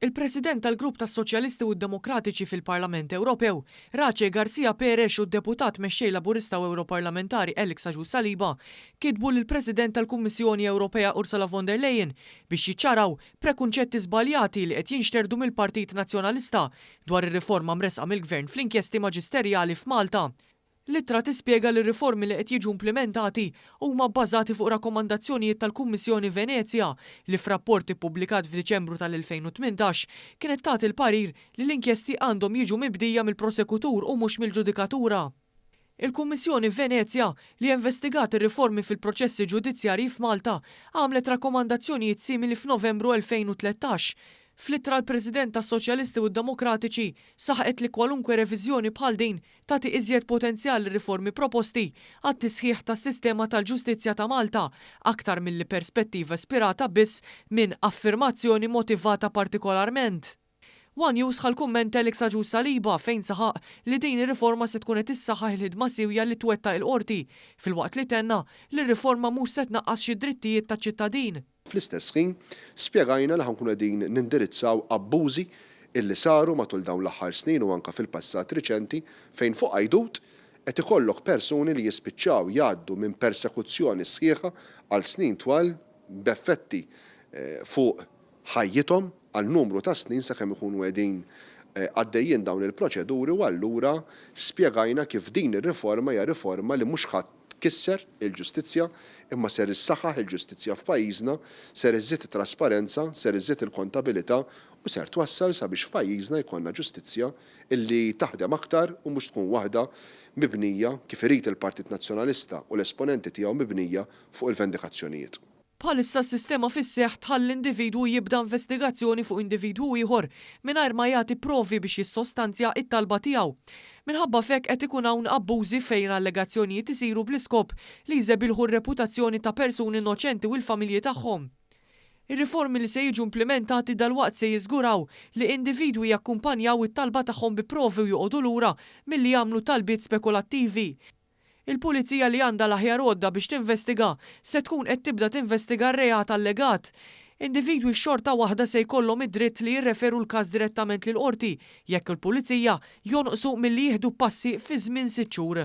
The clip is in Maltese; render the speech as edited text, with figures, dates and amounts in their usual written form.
Il-President tal-Grupp tas-Soċjalisti u d-Demokratiċi fil-Parlament Ewropew, Rache Garcia Perez u d-Deputat Mexxej Laburista u Ewroparlamentari Alex Agius Saliba kitbu lill-President tal-Kummissjoni Ewropea Ursula von der Leyen biex jiċċaraw prekunċetti żbaljati li qed jinxterdu mill-Partit Nazzjonalista dwar ir-riforma mressqa mill-Gvern fl-inkjesti maġisterjali f'Malta. L-ittra tispjega li r-riformi li qed jiġu implimentati huma bbażati fuq rakkomandazzjonijiet tal-Kummissjoni Venezja li f'rapport ippubblikat f'Diċembru tal-2018 kienet tagħti l-parir li l-inkjesti għandhom jiġu mibdija mill-prosekutur u mhux mill-ġudikatura. Il-Kummissjoni Venezja, li investigat ir-riformi fil-proċessi ġudizzjarji f'Malta, għamlet rakkomandazzjonijiet simili f'Novembru 2013. Fl-ittra l-President tas-Soċjalisti u d-Demokratiċi saħqet li kwalunkwe reviżjoni bħal din tagħti iżjed potenzjal lir-riformi proposti għat-tisħiħ tas-sistema tal-ġustizzja ta' Malta aktar milli perspettiva ispirata biss minn affirmazzjoni motivata partikolarment. One News ħa l-kumment Alex Agius Saliba fejn saħaq li din ir-riforma se tkun qed issaħħaħ il-ħidma siewja li twettaq il-Qorti, filwaqt li tenna li r-riforma mhux se tnaqqas xi drittijiet taċ-ċittadin. Fl-istess ħin, spjegajna li ħa nkunu qegħdin nindirizzaw abbużi illi saru matul dawn l-aħħar snin u anke fil-passat riċenti fejn fuq għajdut qed ikollok persuni li jispiċċaw jgħaddu minn persekuzzjoni sħiħa għal snin twal b'effetti fuq ħajjithom għal numru ta' snin sakemm ikunu qegħdin għaddejjin dawn il-proċeduri u allura spjegajna kif din ir-riforma hija riforma li mhux ħa tkisser il-ġustizzja imma ser issaħħaħ il-ġustizzja f'pajjiżna, ser iżżid it-trasparenza, ser iżżid il-kontabilità u ser twassal sabiex f'pajjiżna jkollna ġustizzja illi taħdem aktar u mhux tkun waħda mibnija, kif irid il-Partit Nazzjonalista u l-esponenti tiegħu mibnija fuq il-vendikazzjonijiet. Bħalissa s-sistema fis-seħħ tħalli individwu jibda investigazzjoni fuq individwu ieħor mingħajr ma jagħti provi biex jissostanzja t-talba tiegħu. Minħabba f'hekk qed ikun hawn abbużi fejn allegazzjonijiet isiru bl-iskop li jżebilħu r-reputazzjoni ta' persuni innoċenti u l-familji tagħhom. Ir-riformi li se jiġu implimentati dalwaqt se jiżguraw li individwi jakkumpanjaw it-talba tagħhom bi provi u joqogħdu lura milli jagħmlu talbiet spekulattivi. Il-Pulizija li għandha l-aħjar għodda biex tinvestiga se tkun qed tibda tinvestiga r-reat allegat. Individwi xorta waħda se jkollhom id-dritt li jirreferu l-każ direttament lill-Qorti jekk il-Pulizija jonqsu milli jieħdu passi fi żmien sitt xhur.